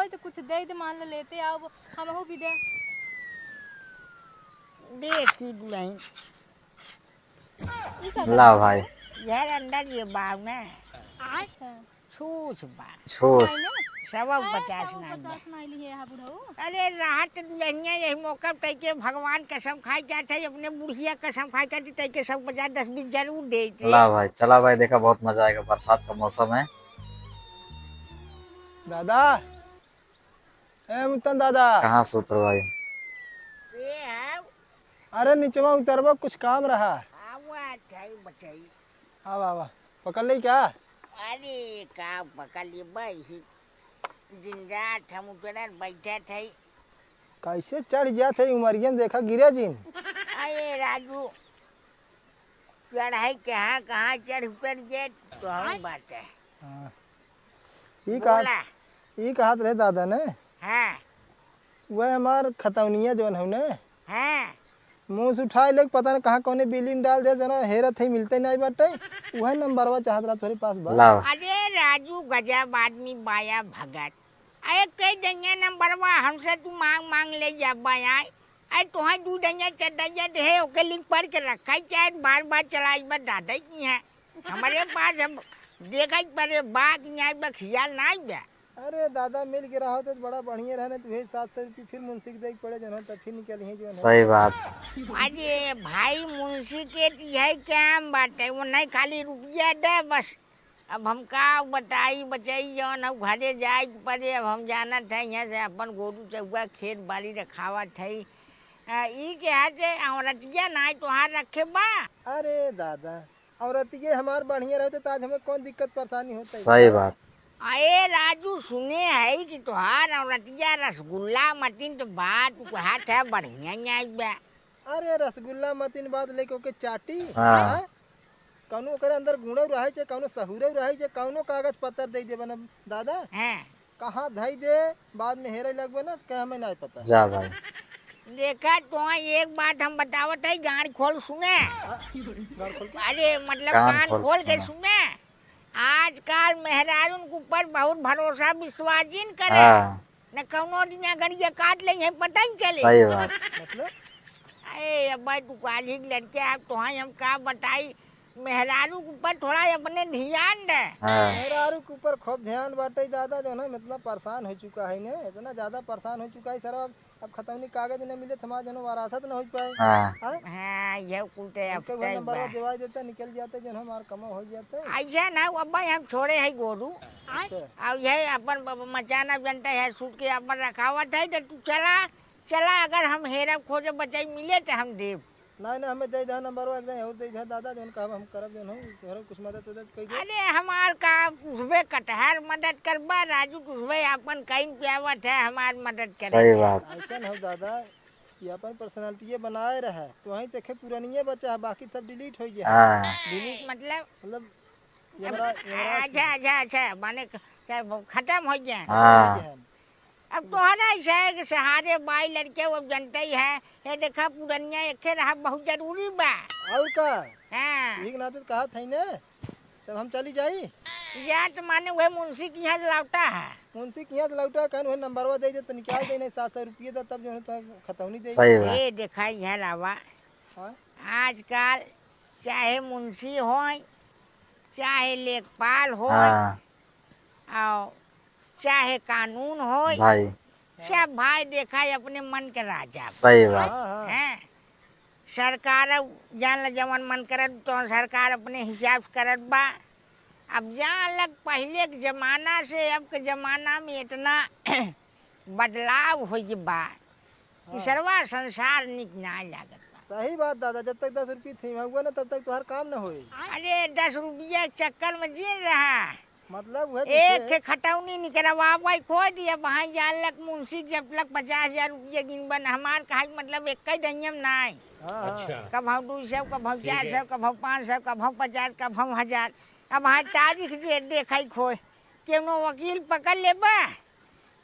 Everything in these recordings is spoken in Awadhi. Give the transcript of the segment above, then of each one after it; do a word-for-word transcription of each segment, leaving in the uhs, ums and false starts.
तो कुछ दे दे, मान लो लेते आओ, हमहू भी दे। देखी दुल्हन, ई का ला करत भाई। है? यार अंदर ये बाव में अच्छा। छूछ बा। छूछ। है ना? सवा हाँ, पचास सवा नाई बा। पचास नाई लिए है बुढ़ऊ। अरे राहत दुल्हनिया यही मौका तैके भगवान कसम खाई जात है, अपने बुढ़िया कसम खाई जात है, तैके सौ पचास दस बीस जरूर दे दे। ला भाई, चला भाई, देखा बहुत मजा आएगा, बरसात का मौसम है। दादा, ए मुत्तन दादा। कहाँ से उतरवाई? ए आओ। अरे निचवा उतरबो, कुछ काम रहा। आवा, चाय बचाई। आवा, आवा। पकड़ ले क्या? अरे का पकड़ ले भाई? जिंदा हम उतरत बैठे थे। कैसे चढ़ गया थे उमरियन, देखा गिरे जिन। अरे राजू, चढ़ाई कहाँ कहाँ चढ़ उतर गए तो हम बात है। हाँ। ई कहा, बोला। ई कहत रहे दादा ने। हाँ। वह हमार खतौनिया जौन हौ ने। हाँ। मुँह से उठाए लेके पता न कहाँ कौने बिल्ली में डाल दे, जना हेरत है मिलते नहीं बाटे। वह नंबरवा चाहत रहा तोरे पास बा। लाओ। अरे राजू गजब आदमी बाया भगत। अरे कई दइया नंबरवा हमसे तू मांग मांग ले जा बाया। अरे तोहे दू दइया चड्डइया देहे ओके लिंक पढ़ के रखा ही चाहे बार बार चलाई बा दादा की है। हमारे पास हम देखा ही पड़े बा कि नहीं बा खियाल नहीं बा। अरे दादा, मिल के रहो तो बड़ा बढ़िया रहने, तुहे सात सौ रुपये फिर मुंशी के दे के पड़े, जौन हो तब फिर निकल ही जौन हो। सही बात। अरे भाई, मुंशी के तो यही काम बाटे, वो नहीं खाली रुपया दे बस। अब हम का बताई बचाई, जौन अब घरे जाए के पड़े, अब हम जानत है यहाँ से अपन गोरू चौका खेत बाड़ी रखावत है। आ, ई के हाथे औरतिया नाई तोहार रखे बा। अरे दादा, औरतिये हमार बढ़िया रहते तो आज हमें कौन दिक्कत परेशानी होता है? सही बात। अरे राजू, सुने है कि तोहार औरतिया रसगुल्ला मतिन तो बात कहत है बढ़िया नाई बा। अरे रसगुल्ला मतिन बात लेके ओके चाटी। हाँ। हाँ? कौनो ओकरे अंदर गुणो रहे चाहे कौनो सहुरे रहे चाहे कौनो कागज पत्तर दे देबे ना दादा। हाँ। कहाँ धई दे, बाद में हेरे लगबे ना, कहे हमें नहीं पता। जा भाई। देखा तो एक बात हम बतावत है, गांड खोल सुने। हाँ, गांड खोल के। अरे मतलब कान कान खोल खोल के सुने। सुने। आजकल मेहरारून के ऊपर बहुत भरोसा विश्वास जिन करे। हाँ। न कौनो दिन गड़िया काट ले है, पता ही चले। सही बात। मतलब? अरे अब भाई तू काली के लड़के, अब तोहाई हम का बताई, मेहरारू के ऊपर थोड़ा अपने ध्यान दे। हाँ। मेहरारू के ऊपर खूब ध्यान बाटे दादा, जौन हम इतना परेशान हो चुका है ने, इतना ज्यादा परेशान हो चुका है सर। अब, अब खतौनी कागज न मिले, तो हमारा जौन वरासत न हो पाए। हाँ। हाँ? हाँ, ये कुल ते अब उनके घर तय नंबर बा। देवाई देता, निकल जाते, जौन हमार कमा हो जाते। ऐसा ना, अब भाई हम छोड़े है गोरू। अच्छा। अब ये अपन ब-, ब-, मचाना जनता है, सूट के अपन रखावट है, तो तू चला, चला, अगर हम हेरब खोजब बचाई मिले तो हम देब। नहीं, नहीं, हमें दे दे नंबरवा, एकदम और दे दे दादा, जौन कहब हम करब, जौन हो, तोहरा कुछ मदद उदद कर दे। अरे हमार का कुछबे कटहर मदद करबा, राजू कुछबे अपन कहीं पे आवत है, हमार मदद करे। सही बात। ऐसा न हो दादा, ये अपन पर्सनालिटी ये बनाए रहे, तो वहीं देखे पुरानिये बचा है, बाकी सब डिलीट हो गया। हाँ। डिलीट मतलब? मतलब, अब, यमरा-, यमराज अच्छा, अच्छा, अच्छा, माने ख-, क्या वो खत्म हो गया? हाँ। खत्म हो गया। अब तोहरा ऐसा है कि सहारे बाई लड़के वो जनते ही है, ये देखा पुरनिया एके रहा बहुत जरूरी बा। और का? हाँ। यही के नाते तो कहा था ही ने, तब हम चली जाई। या तो माने वह मुंशी की यहाँ से लौटा है। मुंशी की यहाँ से लौटा है, कहन वह नंबरवा दे दे तो निकाल दे, नहीं सात सौ रुपये दे तब जो है तो खतौनी दे। सही बात। ये देखा यहाँ लावा। हाँ? आजकल चाहे मुंशी होय, चाहे लेखपाल होय, हाँ। और चाहे कानून होय, भाई। सब भाई देखा है अपने मन के राजा बा। सही बात। हाँ, हाँ। हैं? सरकार अब जान ल जवन मन करत तो सरकार अपने हिसाब से करत बा। अब जान लग पहले के जमाना से अब के जमाना में इतना बदलाव हो गया बा। हाँ। तीसरवा संसार निक ना लागत बा। सही बात दादा, जब तक दस रुपये थी हुआ ना तब तक तोहर काम न होई। अरे दस रुपया के चक्कर में जिन रहा। मतलब वह एक जैसे खे खटौनी निकलवा भाई खोज दिया वहाँ जान लक मुंशी जब लक पचास हजार रुपया गिनबन हमार कहा मतलब एक ही दहियम नाई। हाँ, हाँ। अच्छा। कभौ दो सौ, कभौ ठीक है। चार सौ, कभौ पाँच सौ, कभौ पचास, कभौ हजार। अब हाँ तारीख जे देखा ही खोए, केवनो वकील पकड़ लेबा,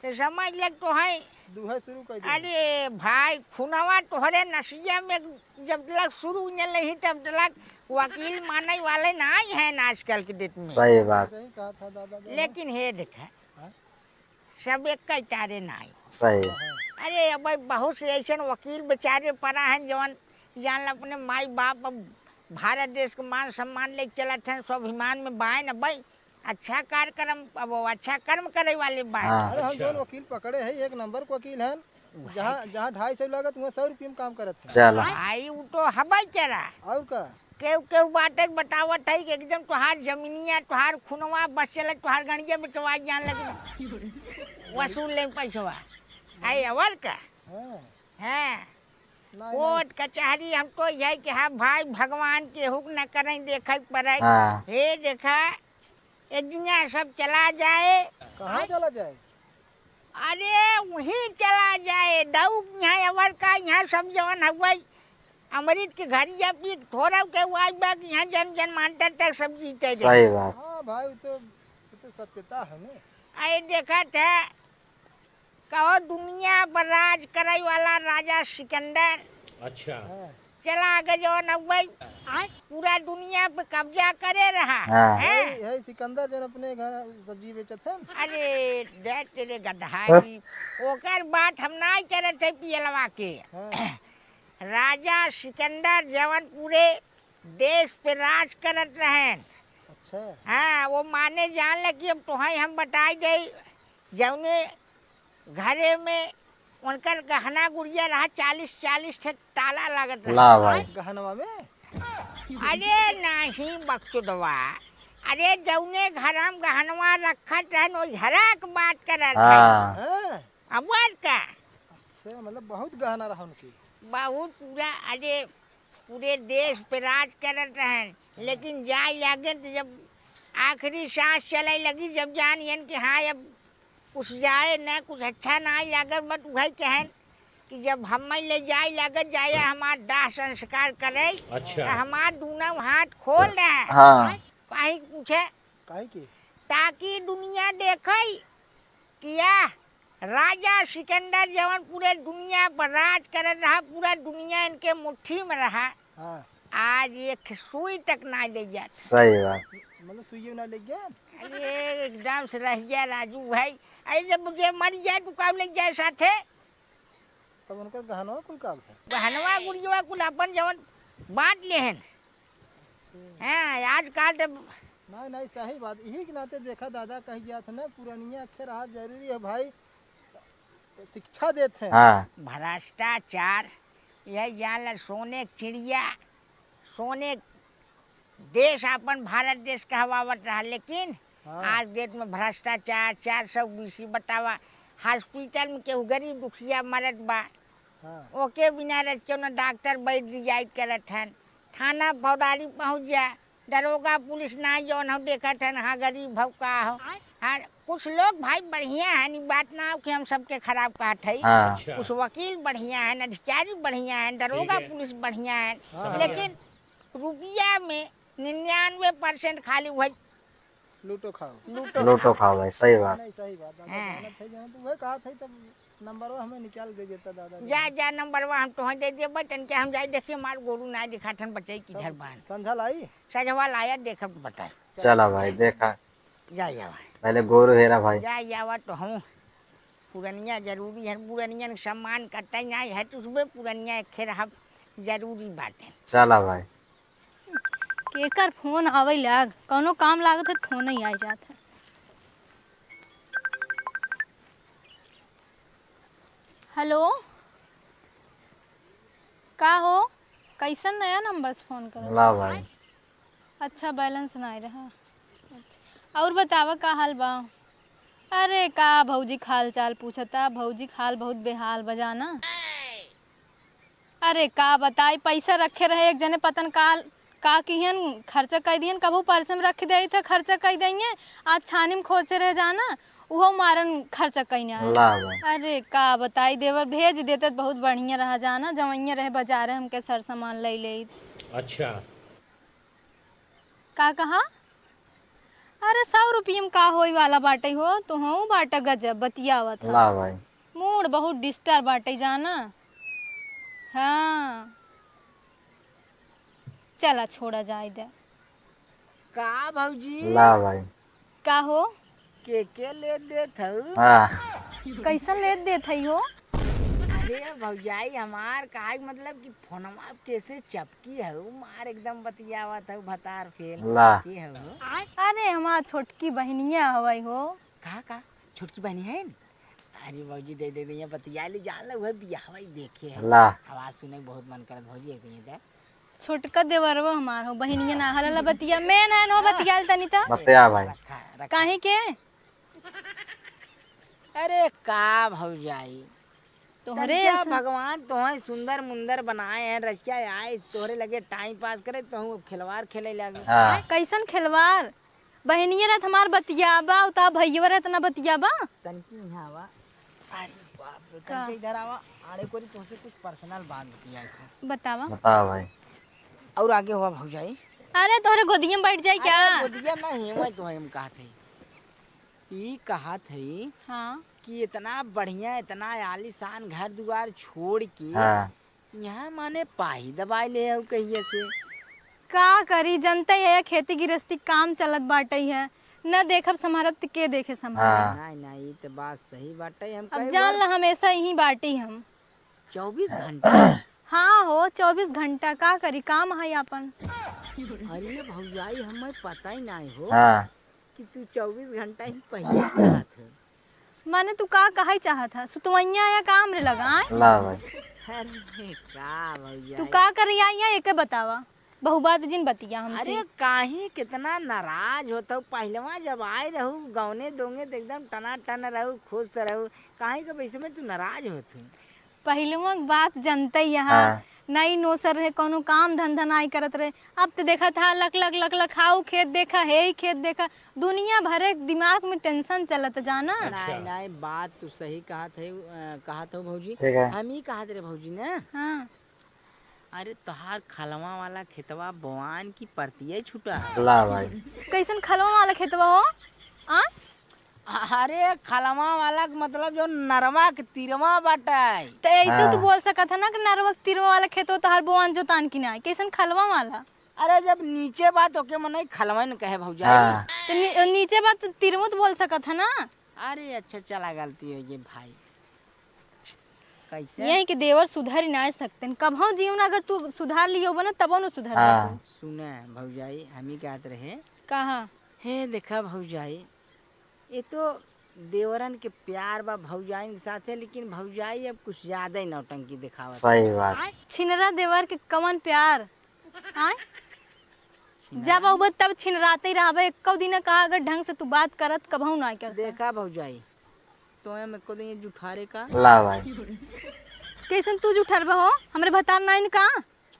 तो समझ ले तो है। दुहे शुरू कर दे। अरे भाई, खुनवा तोहरे नसिया में जब तलक शुरू न नहीं, तब तलक वकील माने वाले ना ही हैं आजकल के डेट में। सही बात। सही कहा था दादा, दादा। लेकिन हे देखा, हाँ? सब एक कई टारे नाई। सही। अरे, अब बहुत से ऐसन वकील बेचारे पड़ा हैं, जवन जान ला अपने माई बाप, अब भारत देश के मान सम्मान लेके चलत हैं, स्वाभिमान में बाएं न बाएं, अच्छा कार्यक्रम, अब वो अच्छा कर्म करे वाले बाएं। हाँ। अरे, हम अच्छा। जौन वकील पकड़े हैं, एक नंबर के वकील हैं। जहाँ, जहाँ ढाई सौ लागत, वहाँ सौ रुपये में काम करत हैं। चला। आई, उ तो हबई करा। और का? केहू, केहू बाटे बतावत है कि एकदम तोहार जमीनिया, तोहार खुनवा बस चले, तोहार गणिया बेचवा जान लगे। वसूल ले पैसवा। आई, और का? हाँ। हाँ। नहीं, कोर्ट कचहरी, हम तो यही कि हाँ भाई, भगवान के हुक्म न करें, देखे पड़े। हाँ। हे देखा, ए दुनिया सब चला जाए। कहाँ चला जाए? अरे, वहीं चला जाए, दऊ यहाँ, अवर का यहाँ सब जवन हवई, अमृत के घरिया पी, थोड़ा के वो आज बा कि यहाँ जन जन्मांतर तक सब जीते जाए। सही बात। हाँ भाई, वो तो, वो तो सत्यता है ना। अरे, देखा था, कहो दुनिया पर राज करे वाला राजा सिकंदर। अच्छा। हाँ। चला आगे जवन अवई, आय? पूरा दुनिया पे कब्जा करे रहा। हाँ। हैं? यही, यही सिकंदर जौन अपने घर सब्जी बेचत है। अरे, दे तेरे गधा हाँ। की, ओकर बात हम नाई करत है पियलवा के। हाँ। राजा सिकंदर जवन पूरे देश पे राज करत रहन। अच्छा। हाँ, वो माने जान ले कि अब तोहई हम बताई दे, जौने घरे में उनकर गहना गुड़िया रहा, चालीस, चालीस ठे ताला लागत रहा। ला भाई। गहनवा में? अरे नहीं बकचोदवा, अरे जौने घर हम गहनवा रखत रहन, ओई घरा के बात करत हाँ। हई। हाँ। अब और का? अच्छा, मतलब बहुत गहना रहा उनकी। बहुत पूरा, अरे पूरे देश पे राज करत रहन, लेकिन जाए लागे तो जब आखिरी सांस चले लगी, जब जानियन कि हाँ अब कुछ जाए न, कुछ अच्छा ना लागल, बट उहे कहन कि जब हमें ले जाए लागत जाए हमार दाह संस्कार करे, अच्छा। तो हमार दूनों हाथ खोल दे। हाँ। काहे के पूछे? काहे के? ताकि दुनिया देखे कि यह राजा सिकंदर जवन पूरे दुनिया पर राज करत रहा, पूरा दुनिया इनके मुट्ठी में रहा। हाँ। आज एक सुई तक ना ले जात। सही बात। मतलब सुइयो ना ले गया? अरे एकदम से रह गया राजू भाई। अरे जब जे मर जाए तो का ले जाए साथे? तब उनकर गहनवा कुल का है? गहनवा गुड़ियवा कुल अपन जवन बांट लेहन। अच्छा। हाँ, आजकल तो नहीं, नहीं, सही बात। यही के नाते देखा दादा कह गया था ना, पुरनिया अखे रहा जरूरी है भाई, शिक्षा देत हैं। हाँ। भ्रष्टाचार, यह जान ला सोने के चिड़िया, सोने के देश अपन भारत देश कहवावत रहा, लेकिन हाँ। आज डेट में भ्रष्टाचार, चार सौ बीसी बतावा, हॉस्पिटल में केहू गरीब दुखिया मरत बा, हाँ। ओके बिना रच के ना डॉक्टर बैठ रिजाइट करत हन, थाना फौदारी पहुँच जा, दरोगा पुलिस ना जौन हो देखत हन, हाँ गरीब भव का हो। आय। हाँ, कुछ लोग भाई बढ़िया है, ई बात ना हो कि हम सबके खराब कहत हई। हाँ। अच्छा। कुछ वकील बढ़िया है, अधिकारी बढ़िया है, दरोगा ठीक है। पुलिस बढ़िया है, हाँ। लेकिन रुपया में निन्यानवे परसेंट खाली वही लूटो खाओ। लूटो लूटो खाओ। खाओ भाई, सही बात। नहीं, सही बात। दादा हाँ। जानत है, जानत है। वह कहा था तब नंबरवा हमें निकाल दे देता दादा। जा, जा, नंबरवा हम तोहे दे देबे, तन के हम जाई देखी, हमार गोरू ना दिखात हन, बचई किधर तब बान। संझा लाई? सजवा लाया, देखब तो बताई। चला भाई, देखा। जा, जा भाई। पहले गोरू हेरा भाई। जा, जावा तो हम। पुरनिया जरूरी है, पुरनियन के सम्मान करता ही नहीं है, तो उसमें पुरनिया एक खेर हम जरूरी बाटे। चला भाई। केकर फोन आवे लाग, कौनो काम लागत है, फोन ही आ जात है। हेलो, का हो, कैसन नया नंबर से फोन करत? ला भाई। अच्छा, बैलेंस नाई रहा। अच्छा, और बतावा, का हाल बा? अरे, का भौजी के हाल चाल पूछता? भौजी के हाल बहुत बेहाल बा जाना। अरे, का बताई, पैसा रखे रहे एक जने, पतन का, का किहन, खर्चा कई दिहन, कबहू पर्स में रख देई थे, खर्चा कई देइए, आज छानी में खोसे रह जाना, उहो मारन खर्चा कई ना। ला बा। अरे, का बताई देवर, भेज देते त बहुत बढ़िया रहा जाना, जवइया रहे बाजारे हमके सर सामान लई लेइत। अच्छा। का कहा? अरे, सौ रुपये में का होई वाला बाटे हो, तोहू बाटा गजब बतियावत ह। ला भाई। मूड बहुत डिस्टर्ब बाटे जाना। हाँ, चला छोड़ा जाए दे। का भौजी? ला भाई। का हो? के के लेत देत हऊ? हाँ। कैसन लेत देत हई हो? अरे भौजाई हमार, कहा के मतलब कि फोनवा कैसे चपकी हऊ, मार एकदम बतियावत हऊ भतार फेल। ला। के हऊ हो? अरे हमार छोटकी बहिनिया हवई हो। का, का? छोटकी बहिनी है न? अरे भौजी दे दे, दे, बतिया ली, जान ला, उहे बियाहवा ही देखे है। ला। आवाज सुने के बहुत मन करत भौजी, एक दिन दे। छोटका देवरवा हमार हो, बहिनिया ना हला ला बतिया, मैं ना हो बतियाल तनी त। बतिया भाई। रखा, रखा। काहे के? अरे का भौजाई, तोहरे तब क्या ऐसा भगवान तोहे सुंदर मुंदर बनाए हैं, रसिया आए तोहरे लगे टाइम पास करे, तोहू अब खिलवाड़ खेले लागे। हाँ। कैसन खिलवाड़? बहिनिया रहत हमार बतियाबा, उता भैया रहत ना बतियाबा। तनकी यहाँ आवा। अरे बाप रे, का? तनकी इधर आवा। अरे कोरी तोहसे कुछ पर्सनल बात बतियाई था। बतावा। बतावा भाई। और आगे हुआ भौजाई। अरे तोहरे गोदिया में बैठ जाई क्या? अरे गोदिया में ही हुआ तो हम कहत है। ई कहत है हाँ। कि इतना बढ़िया, इतना आलीशान घर दुआर छोड़ के हाँ। यहाँ माने पाही दबाई ले हऊ कहिए से। का करी, जनते है खेती गृहस्थी काम चलत बाटे है, न देखब संभारब त के देखे संभारब। हाँ। नहीं, नहीं, ई त बात सही बाटे। हम अब कई जान बार ल, हमेशा यहीं बाटी हम। चउबीस घंटा? हाँ हो, चउबीस घंटा का करी, काम है आपन। अरे भौजाई, हमें पता ही नहीं हो हाँ। कि तू चउबीस घंटा ही पहिए रहत हो। माने तू का कहई चाहत ह? सुतवइया या का हमरे लगा, आय? ला भाई। अरे का भौजाई? तू का करी आई या एके बतावा। बहु बात जिन बतिया हमसे। अरे काहे कितना नाराज होत हऊ? पहिलवा जब आए रहू गौने दोंगे त एकदम टनाटन रहू, खुश रहू। काहे के वैसे में तू नाराज होत हऊ? पहिलवा के बात जनते ही यहाँ। हाँ। नाई नौसर रहे, कौनो काम धंधा नाई करत रहे। अब त देखत हा लक लक लक लक हाउ खेत देखा, हे ही खेत देखा, दुनिया भरे दिमाग में टेंशन चलत जाना। अच्छा। नाई, नाई, बात तू सही कहत है, अ, कहत हो भौजी। ठीक है। हम ही कहत रहे भौजी ना। हाँ। अरे तोहार खलवा वाला खेतवा बोआन की परतिये छुटा है। ला भाई। कैसन खलवा वाला खेतवा हो? आ? अरे खलवा वाला के मतलब जो नरवा के तिरवा बाटे। त ऐसे हाँ। तू बोल सकत है ना कि नरवा के तिरवा वाला खेतवा तोहार बोआन जोतान की ना, कैसन खलवा वाला? अरे जब नीचे बा त ओके मनई खलवा न कहे भौजाई। हाँ। त नी-, नीचे बा त तिरवा त बोल सकत है ना। अरे अच्छा चला गलती हो गई भाई। कैसे? यही के देवर सुधर ही ना सकते हैं। कबहू जीवन अगर तू सुधार लियो बना तबो न सुधर हाँ। तू। सुने भौजाई हम ही कहत रहे। कहा? हे देखा भौजाई, ये तो देवरन के प्यार बा भौजाइन के साथे, लेकिन भौजाई अब कुछ ज्यादा ही नौटंकी दिखावत सही है। बात। छिनरा देवर के कवन प्यार? आय? छिनरा? जब अउबे तब छिनराते ही रहबे। एको दिन कहा अगर ढंग से तू बात करत कबहू ना करत। देखा भौजाई, तो हम एको दिन ये जुठारे का। ला भाई। कैसन तू जुठरबे हो? हमरे भतार नाइन का?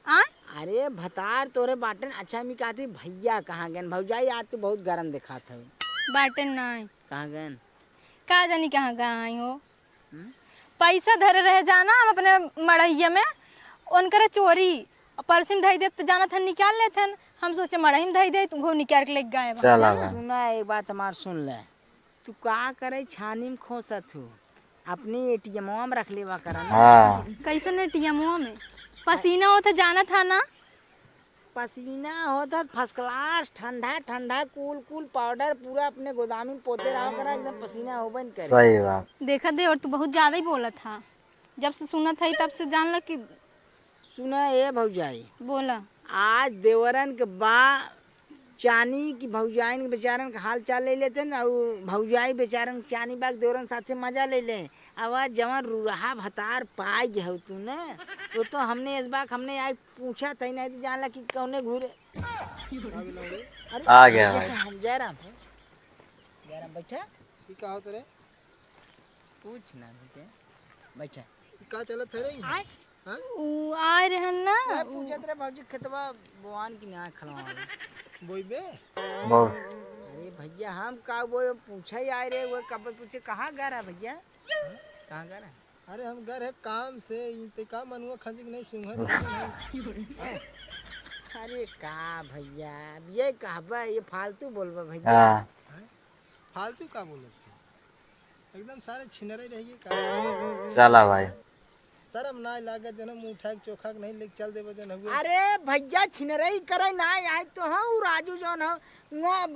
आय? अरे भतार तोरे बाटन। अच्छा, मी कहती भैया कहाँ गएन? भौजाई आज तू बहुत गरम दिखात है। बाटन नाई। कहाँ गएन? का जानी कहाँ गए आई हो? हम्म? पैसा धरे रहे जाना हम अपने मड़हिया में, उनकरे चोरी परसिन धई देब त जानत हन निकाल लेत हन। हम सोचे मड़ही में धई दे, तू निकाल के लेके गए बा। चला जाना। बा। सुना, एक बात हमार सुन ले। तू का करे छानी में खोसत हो? अपनी एटीएमवा में रख लेवा करा ना। हाँ। कैसन एटीएमवा में? पसीना होत है जानत हा ना? पसीना होत है first class, ठंडा ठंडा, cool cool powder, पूरा अपने गोदामी में पोते रहा करा, एकदम पसीना होबे न करे। सही बात। देखत दे, और तू बहुत ज्यादा ही बोलत हा। जब से सुनत है तब से जान ल कि सुना ए भौजाई। बोला। आज देवरन के बा चानी कि भौजाइन के बेचारन के हाल चाल ले लेते न, और भौजाई बेचारन के चानी बाग देवरन साथे मजा ले ले। अब आज जवन रुरहा भतार पाई गए हो तू न, वो तो हमने इस बार हमने आज पूछा था ही नहीं तो जान ला कि कौने घूरे। अरे आ गया भाई। जयराम, जयराम है। जयराम बैठा। ये का होत रे? पूछ ना बेटे। बैठा। ये का चलत है रे? आय। हाँ? उ आए रहन ना, मैं उ पूछत रहे भौजी खेतवा बोआन की ना खलवा वाला। बोइबे? बोल। अरे भैया हम का बोए, पूछा ही आए रहे, वो कब पूछे कहाँ गए रहा भैया? कहाँ गए रहा? अरे हम गए रहे काम से, ई ते का मनुआ खसी के नहीं सुंघत है। अरे का भैया, अब ये कहबा, ये फालतू बोलबा भैया। हाँ। फालतू का बोलत है? एकदम सारे छिनरे रहिए का। चला भाई। शर्म ना लागे, जौन मुंह उठाए के चोखा के नहीं लेके चल देबो जौन हुए। अरे भैया, छिनरई करे ना आए तो हाँ, उ राजू जौन हो, वहाँ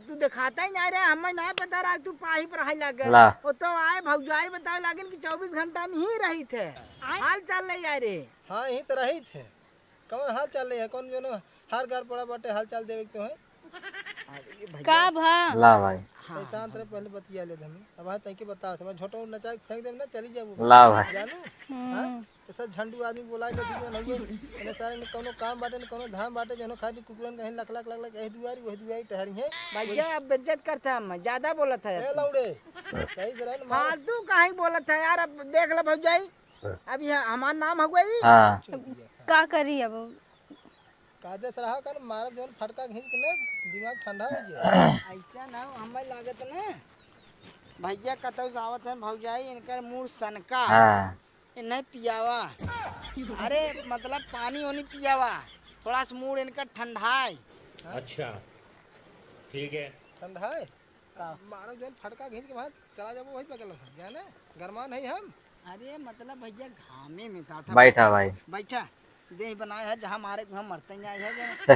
तू देखाता ही ना रे, हमें ना पता रहा तू पाही पर हाई लागे। ला। वो तो आए भौजाई बतावे लागिन कि चउबीस घंटा में ही रही थे। आए? हाल चाल नहीं आए रे। हाँ, यही तो रही थे। कौन हाल चाल रही है? कौन जौन हार गार पड़ा बाटे हाल चाल देवे के तो है? अरे भैया। का भा? ला भाई। हाँ, तै शांत रह, पहले बतिया ले धनी। अब हाँ, तैके बताओ, मैं झोटो नचा के फेंक देब ना, चली जाबू। ला भाई। जानू? हम्म। हाँ? ऐसा झंडू आदमी बोला के दीजिए ना, ये इन्हें सारे में कौनो काम बाटे, न कौनो धाम बाटे, जनो खाली कुकुरन कहीं लक, लक, लक, लक, यही दुआरी, वही दुआरी टहरी है। भैया, अब बेइज्जत करता है, हम ज्यादा बोलत है। ए लौड़े, सही से रह न, मार। फालतू काहे बोलत है यार, अब देख ले भौजाई, अब ये हमार नाम हो गई। हाँ। का करी अब? कायदे से रहा कर, मारब जौन फटका खींच के ना, दिमाग ठंडा हो जाए। ऐसा ना हो, हमें लागत ना, भैया कतौ से आवत है भौजाई, इनकर मूड सनका। हाँ। इन्हें पियावा, अरे मतलब पानी ओनी पियावा, थोड़ा सा मूड इनका ठंडाए। अच्छा, ठीक है। ठंडाए? का? मारब जौन फटका खींच के बाहर चला जाबो वही बगल में, जाने? गरमान है हम। अरे मतलब भैया घामे में साथ बैठा भाई। बैठा। देह बनाए है, जहाँ मारे के वहाँ मरते ही आए है जरा।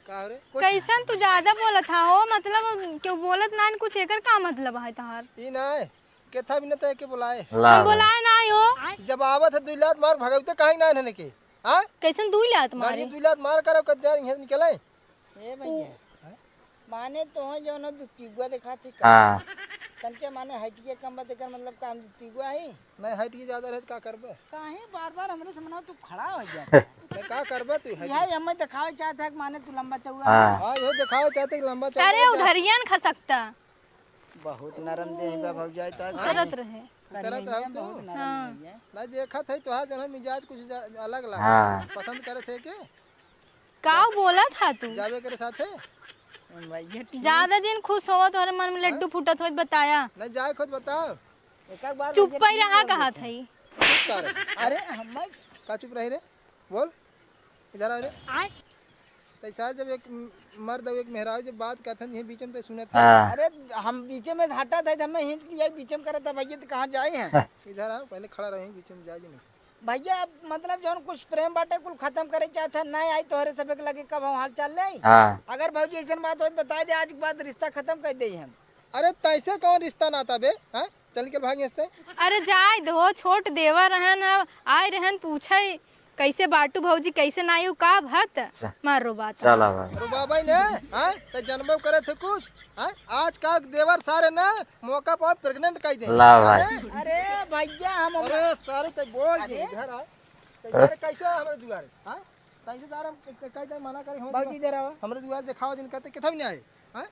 का रे? कुछ कैसन तू ज्यादा बोलत हा हो, मतलब केहू बोलत ना, कुछ एकर का मतलब है तहार? ई ना है, केथा भी ना तय के बुलाए। ला हम भाई। बुलाए ना आयो। जब आवत है दुई लात मार भगवते काहे ना इन्हने के? हाँ? कैसन दुई लात गाड़ी मारी? दुई लात मार कर कब जा इहाँ से निकले? ए भैया, माने तो है जौन दुपिगुआ देखात है का? हाँ। तनके माने height के कम बा, तेकर मतलब का हम दुपिगुआ है? नहीं, height के ज्यादा रहे तो का करबे? काहे बार-बार हमरे से मनाओ तू खड़ा हो जाता है? तो का करबे तू height यही के? हमें देखावे चाहत है कि माने तू लंबा चौड़ा हाँ। है। हाँ, ये देखावे चाहते कि लंबा चौड़ा अरे है। उधरियन खसकता। बहुत नरम देह बा भौजाई तो। उतरत रहे। उतरत कन्हैया रहू तू? बहुत नरम हाँ। देह है। नहीं देखत है तोहार जौन मिजाज कुछ जा-, अलग लगा। हाँ। पसंद करत है के? का बोलत हा तू? जाबे करे साथे? भैया ठीक। ज्यादा दिन खुश होवत, तोहरे मन में लड्डू हाँ? फूटत होत बताया। नहीं जाए खुद बताओ। एक एक बार चुप भैया ही ठीक रहा बोल कहत देते हैं। हई। चुप का रहे? अरे हम का चुप रही रे? बोल। इधर आ रे। आय। तैसा जब एक म-, मर्द और एक मेहरारू जब बात करत हैं, ये बीच में तो सुनत है। हाँ। अरे हम बीचे में हटा था, हमें हिंट किया, बीचे में करत था, भैया तो कहाँ जाए हैं? इधर आओ, पहले खड़ा रहो, बीचे में जाए जी नहीं। भैया, अब मतलब जौन कुछ प्रेम बाटे, कुल खत्म करे चाहत है, ना आई तोहरे सबे के लगे, कब हम हाल चाल ले? हाँ। अगर भौजी ऐसन बात होत, बता दे, आज के बाद रिश्ता खत्म कर दे हम। अरे, तैसे कौन रिश्ता नाता बे? हाँ? चल निकल, भाग यहाँ से। अरे, जाए दो, छोट देवर रहन, अब आए रहन, पूछे, कैसे बाटू भौजी, कैसे नाई, उ का भत? अच्छा। मार रो बात। चला भाई। अरे बाबा ने, हाँ? ते जनबो करे थे कुछ? हाँ? आजकल देवर सारे ना, मौका पर pregnant कर दे। ला भाई। अरे, अरे भैया, हम अरे सारे ते बोल के अरे। इधर आ। ते इधर कैसे आ हमरे दुआरे? हाँ? कैसे तार हम क-, क-, कई टाइम मना करे हो? बाबूजी इधर आओ। हमरे दुआरे देखावा जिन कहते कितना भी नहीं आए। हाँ?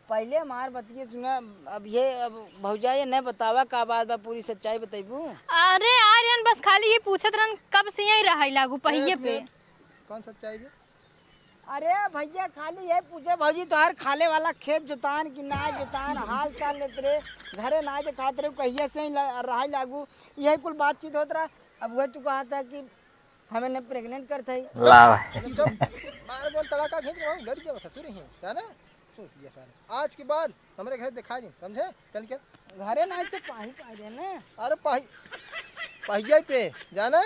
पहले हमार बतिये सुना, अब ये, अब भौजाई नहीं बतावा का बात बा, पूरी सच्चाई बतैबू? अरे आ रहन, बस खाली ये पूछत रहन कब से यहीं रहाई लागू पहिए पे। कौन सच्चाई बे? अरे भैया, खाली यही पूछे, भौजी, तोहार खाले वाला खेत जोतान कि ना जोतान, हाल चाल लेत रहे, घरे ना देखात रहे, कहिया से ही ला-, रहाई लागू, यही कुल बातचीत होत रहा। अब वह तू कहा था कि हमें ने pregnant करत है। ला भाई। चुप, चुप। मार बोल तड़ाका खींच के वहीं लड़ जाओ ससुर ही, जाना? सुन लिया सारे। आज के बाद हमरे घर दिखा जी, समझे? चल के। घरे ना तो पाही पाही रे ना। अरे पाही, पहिया पे, जाना?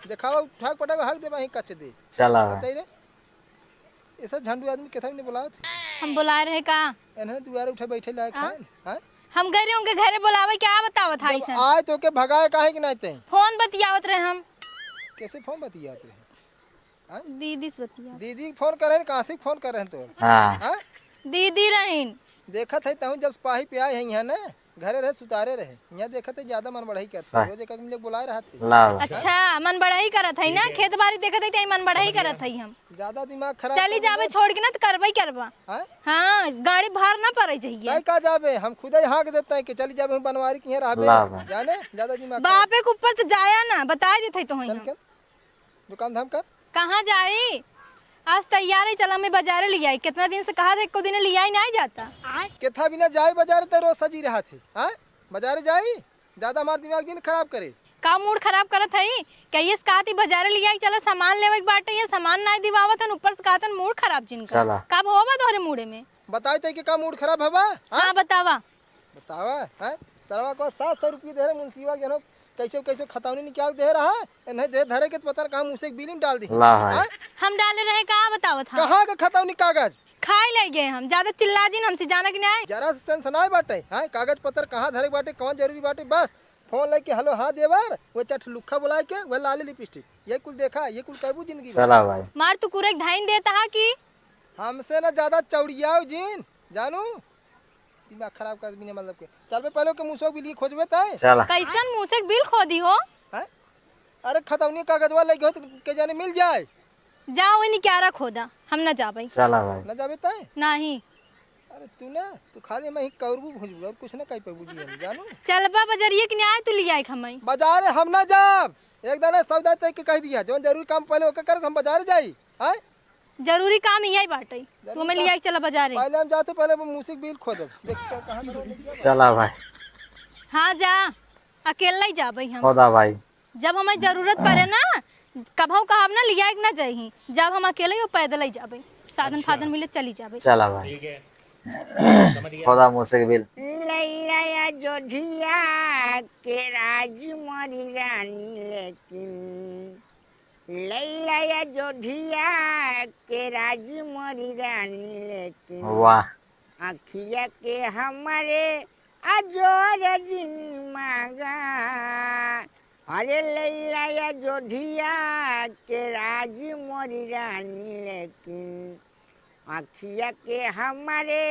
दिखावा उठा के पटक हक दे, वहीं कच दे। चला। बताई रे। ऐसा झंडू आदमी के था नहीं बुलावत? हम बुलाए रहे का? इन्हें दुआरे उठे बैठे लायक हाँ? है, हाँ? हम गए रहे उनके घरे बुलावे, क्या बतावत है जब ऐसन? आए तो के भगाए काहे कि नहीं ते? फोन बतियावत रहे हम। कैसे फोन बतियावत रहे? हाँ? दीदी से बतिया। दीदी के फोन करे, काशी के फोन करे तो? हाँ। हाँ? दीदी रहीन। देखत है तहूँ जब सिपाही पे आए हैं यहाँ ना, घरे रहे, सुतारे रहे। यहाँ देखत है, ज्यादा मन बढ़ाई करत है। सही। रोज एक आदमी लोग बुलाए रहत है। लाओ। अच्छा, मन बढ़ाई करत है ना, ठीक है। खेत बाड़ी देखत है, तो मन बढ़ाई समझ गया। करत है हम। ज्यादा दिमाग खराब चली कर जाबे देबे। छोड़ के ना, तो करबे ही करबा। हाँ? हाँ, गाड़ी भार ना पड़े चाहिए। तय का जाबे, हम खुदे हाँक देते हैं कि चली जाबे, हम बनवारी के यहाँ रहबे। लाओ। जाने, ज्यादा दिमाग खराब। बापे के ऊपर तो जाया ना, बता देते तो हैं चल, हम। चल। दुकान धाम कर। कहाँ जाई? आज तैयार है, चला मैं बाजारे ले आई। कितना दिन से कहा था, एको दिन ले आई, नहीं जाता। केथा बिना जाए बाजारे, ते रोज सजी रहा थे, हाँ? बाजारे जाई, ज्यादा हमार दिमाग जिन खराब करे। का मूड खराब करत है? कहिए से कहती बाजारे ले आई, चला सामान लेवे के बाटे, ये सामान नहीं दिवावत हन, ऊपर से कहतन मूड खराब जिन कर। चला। का भवा बा तोहरे मूडे में? बताई ते के का मूड खराब हवा, हाँ? हाँ, बतावा। बतावा, हैं? सरवा को सात सौ रुपये दे रहे मुंशीवा के, जनो कैसे कैसे खतौनी निकाल दे रहा है, नहीं दे धरे के तो पता ना कहाँ मुँह से एक बिल में डाल दी। ला है। हाँ? हम डाले रहे, कहाँ बतावत हम? कहाँ के खतौनी कागज? खाए ले गए हम, ज्यादा चिल्ला जिन हमसे, जाना कि नहीं? जरा से सनसनाए बाटे, हाँ? कागज पत्र कहाँ धरे के बाटे, कौन जरूरी बाटे, बस फोन लेके, "हेलो, हाँ देवर," वो चट लुक्खा बुलाए के, वो लाली लिपस्टिक, ये कुल देखा, ये कुल करबू जिंदगी भर। चला भाई। मार तू कुरेक धाइन देता है कि हमसे ना ज्यादा चौड़ियाओ जिन, जानू? दिमाग खराब कर बिना मतलब के। चल बे, पहले के मुसक बिल खोजबे तय। चला। कैसन मुसक बिल खोदी हो? हैं? अरे, खतौनी कागजवा लगे हो तो के जाने मिल जाए। जाओ, इन्हीं क्यारा खोदा, हम ना जाबे। चला भाई। ना जाबे तय? नहीं। अरे तू ना, तू खाली मैं ही कौरबू भुजबू और कुछ ना कह पे बुझी हम, जानू? चलबा बजरिए कि नहीं आए तू लियाए हमई? बाजारे हम ना जाब। एक दाना सौदा तय के कह दिया, जौन जरूरी काम पहले ओके कर, हम बाजार जाई। हैं? जरूरी काम यही बाटे। जरूरी तू हमें काम लिया के चला बाजारे। पहले हम जाते, पहले वो मुसक बिल खोदब। देख तो कहाँ करो लेके जाबा। चला भाई। हाँ जा, अकेला ही जाबे हम। खोदा भाई। जब हमें जरूरत पड़े ना, कभौ कहब ना लिया के ना जाही। जब हम अकेले ही पैदल ही जाबे, साधन अच्छा। फाधन मिले चली जाबे। चला भाई। ठीक है। समझ गया। खोदा मुसक बिल। लैला या जोधिया के राज मोरी रानी, लेकिन लैला या जोधिया के राज मोरी रानी, लेकिन वाह। अखिया के हमरे अजोर जिन मागा। अरे लैला या जोधिया के राज मोरी रानी, लेकिन अखिया के हमरे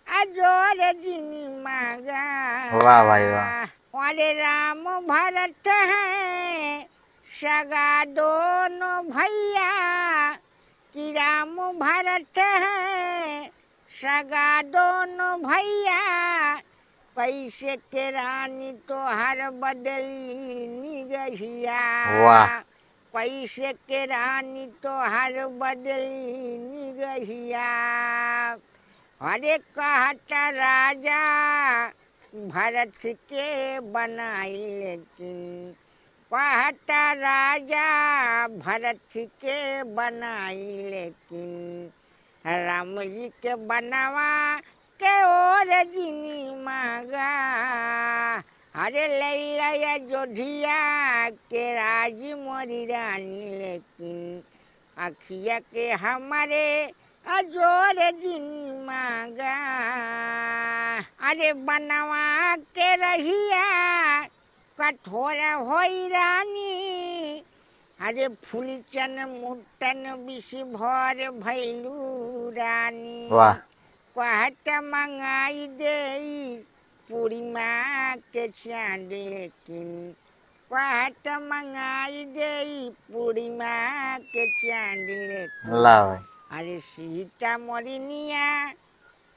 अजोर जिन मागा। वाह भाई वाह। अरे राम भरत है सगा दोनों भैया, कि राम भरत है सगा दोनों भैया, कैसे के रानी तोहर बदली निगहिया। वाह। कैसे के रानी तोहर बदली निगहिया। अरे कहता राजा भरत के बनाई, लेकिन कहता राजा भरत के बनाई, लेकिन राम जी के बनवा के ओर जिनी मागा। अरे लैला या जोधिया के राज मोरी रानी, लेकिन अखिया के हमरे अजोर जिनी मागा। अरे बनवा के रहिया कठोर होई रानी, अरे फूलचन मुट्टन विष भर भैलू रानी। वाह। कहत मंगाई देई पूर्णिमा के चांद, लेकिन कहत मंगाई देई पूर्णिमा के चांद, लेकिन ला भाई। अरे सीता मोरिनिया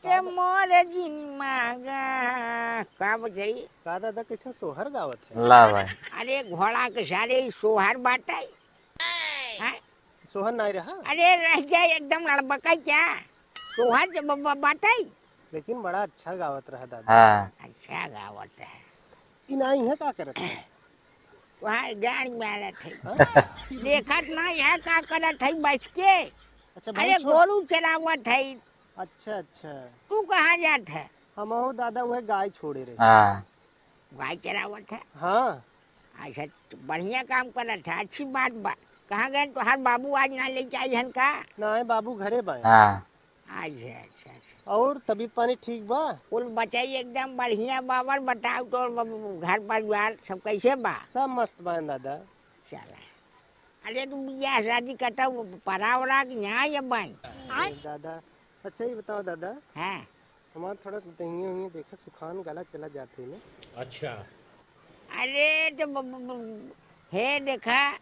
के मोर जिन मागा। का बजाई? का दादा, कैसन सोहर गावत है? ला भाई। अरे घोड़ा के सारे ई सोहर बाटे। हैं? सोहर नाई रहा? अरे रह गया एकदम लड़बका क्या? सोहर जब ब-, ब-, बाटे। लेकिन बड़ा अच्छा गावत रहा दादा। हाँ। अच्छा गावत है। ई नाई है का करत है? वहाँ गाड़ी में आ रहा था। हाँ? देखत ना है का करत है बैठ के। अच्छा, भाई अरे छोड़। गोरू चरावत है। अच्छा, अच्छा। तू कहाँ जात है? हमहू दादा वह गाय छोड़े रहे। हाँ। गाय चरावत है? हाँ। अच्छा, तो बढ़िया काम करत है, अच्छी बात बा। कहाँ गए तोहार बाबू, आज ना लेके आई हन का? ना है बाबू, घरे बाए। हाँ। अच्छा, अच्छा, अच्छा। और तबीयत पानी ठीक बा? कुल बचाई एकदम बढ़िया बा। और बताओ तो ब-, ब-, घर परिवार सब कैसे बा? सब मस्त बा दादा। चला। अरे तू बियाह शादी कतौ परा ओरा कि ना ये बाई? अरे दादा, अच्छा ये बताओ दादा। हाँ। हमार थोड़ा दहिया उहिया देखा, सुखान गला चला जाते में। अच्छा। अरे तो ब-, ब-, ब-, हे देखा,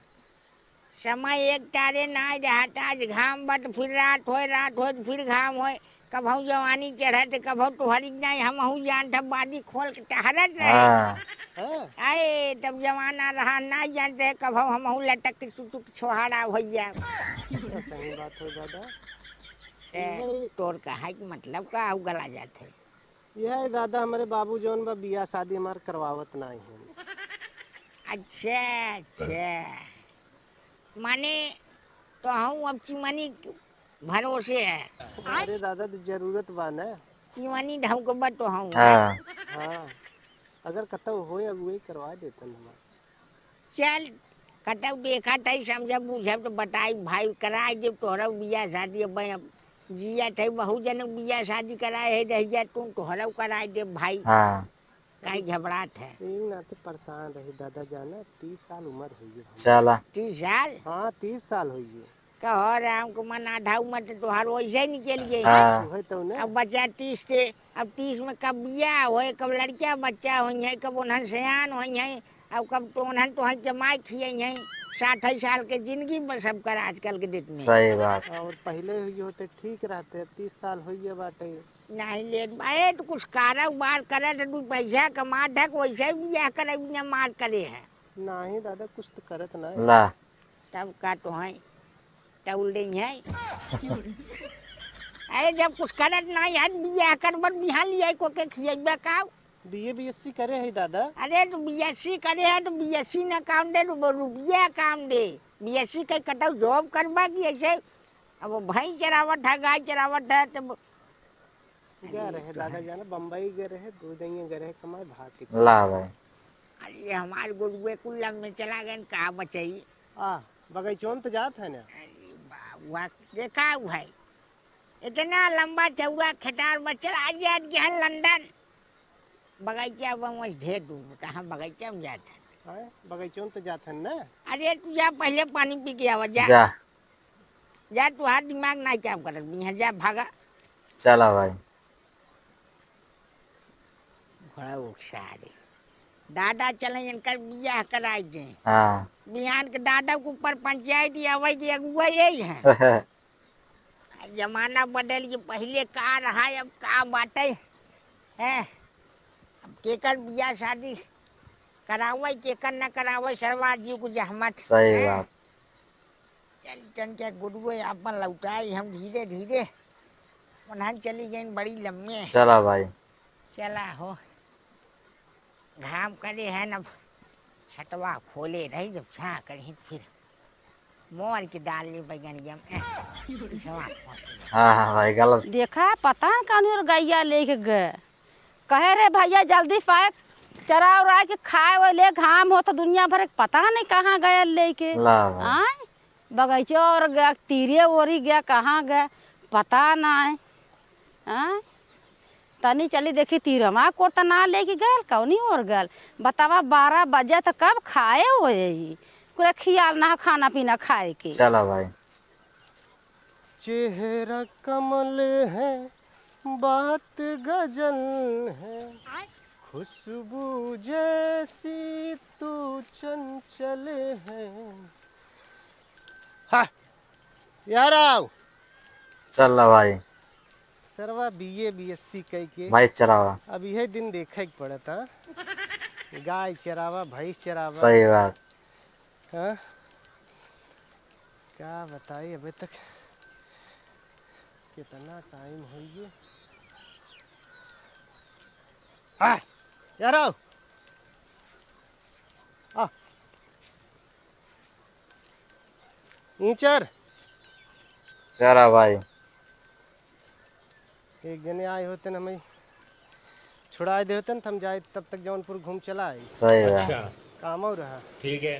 समय एक तारे ना रहत, आज घाम बट फिर रात होए, रात होए तो फिर घाम होए, कभौ जवानी चढ़त, कभौ तोहरी नाई, हमहू जानत बादी खोल के टहरत रहे। हाँ। हाँ। अरे तब जमाना रहा, ना जानते कभौ हमहू लटक के चुचुक छोहाड़ा भैया। सही बात हो दादा। ते तोर कहे के मतलब का, उ गला जात है। यह है दादा, हमरे बाबू जौन बा बियाह शादी हमार करवावत नाई है। अच्छा, अच्छा। माने तोहू अब चिमनी भरोसे है। अरे दादा, तो जरूरत बा ना। चिमनी ढौक बा तोहू। हाँ। हाँ, अगर कतौ होए अगुवई करवा देतन हमार। चल, कतौ देखत हई, समझब बूझब त बताई भाई, कराइ देब तोहरौ बियाह शादी। अब, अब जियत हई, बहुत जनक बियाह शादी कराए हई, रहि जा तू, तोहरौ कराइ देब भाई। हाँ। काहे घबरात है? यही नाते परेशान रही दादा जाना, तीस साल उम्र होइए भाई। चला। तीस साल? हाँ, तीस साल होइए। कहो राम को मन आधा उम्र तो तोहार वैसे ही निकल गए। हाँ। वही तो ना। अब बचा तीस के, अब तीस में कब बियाह होए, कब लड़का बच्चा होइहैं, कब ओनहन सयान होइहैं, अब कब तो ओनहन तोहन जमाई खियइहैं। साठ साल के जिंदगी बस अब कर आजकल के डेट में। सही बात। और पहले हुई होते ठीक रहते, तीस साल होइए बाटे। नहीं लेट बा, ए तो कुछ कारोबार करत है, दू पैसा कमात है, वैसे बियाह करे बिना मार करे है। नहीं दादा, कुछ तो करत ना है। ला। तब का तो है, तौल देइहैं। अरे जब कुछ करत नहीं है, बियाह करबत बिहान लियाई को के खियइबे का? बीए बीएससी करे है दादा। अरे तो बीएससी करे है तो बीएससी ना काम दे, तो रुपया काम दे। बीएससी के कतौ जॉब करबा कि ऐसे अब भैंस चरावत है, गाय चरावत है, तो गे रहे दादा जाना, बम्बई गे रहे, दो दइया गे रहे कमाए, भाग के चले ला गए। भाई। अरे हमार गुरुए कुल्लम में चला गए, कहाँ बचाई? आ, बगैचों में तो जात है ना। अरे बाबुआ, देखा हुआ है, इतना लंबा चौड़ा खेटार बा, चला जात के है लंदन। बगैचा बा, वहीं ढेर दूर, कहाँ बगैचा में जात है? हाँ, बगैचों में तो जात है ना। अरे तू जा, पहले पानी पी के आवा, जा। जा। जा, तोहार दिमाग नाहीं काम करत बिया, जा, भागा। चला भाई। बड़ा उकसा रे। दादा चले इनकर बियाह कराई दे। हाँ। बिहान के दादा के ऊपर पंचायत आवे के अगुआ यही है। जमाना बदल गया, पहिले का रहा, अब का बाटे, हैं? अब केकर बियाह शादी करावे, केकर न करावे, सरवा जीव को जहमत, सही हैं? बात। चल, तन के गुरुए आपन लौटाई हम धीरे धीरे। उन्हन चली गईन बड़ी लम्बे। चला भाई। चला हो। घाम करे है न, छतवा खोले रही, जब छाँह करी फिर मोर के डाल ली बैगनिया में। पिछवा खोस ले। हाँ, हाँ भाई, गलत। देखा, पता न कौन और गैया लेके गए। कहे रे भैया, जल्दी पाए चरा उरा के खाए, वो ले घाम हो तो दुनिया भर के पता नहीं कहाँ गए लेके। ला भाई। आय? बगैचो और गया, तीरे ओरी गया, कहाँ गया, पता नहीं। आय? तनी चली देखी, तीरमा कोर त ना लेके गयल, कौनी ओर गयल? बतावा, बारह बजे त कब खाए होए ही? पूरा खियाल ना खाना पीना खाए के। चला भाई। चेहरा कमल है, बात गजल है, खुशबू जैसी तू चंचल है। हाँ, यार आओ। चल ना भाई। सरवा बीए बीएससी कई के। भाई चरावा। अब यह दिन देखे के पड़त, हाँ? गाय चरावा, भैंस चरावा। सही बात। हाँ? का बताई, अबे तक कितना टाइम होइए। आ, यार आओ। आ। ईंचर। चरा भाई। एक जने आए होते न, हमें छुड़ाए दे होते न, त हम जाए तब तक जौनपुर घूम चला आए। सही है। अच्छा। काम और रहा। ठीक है।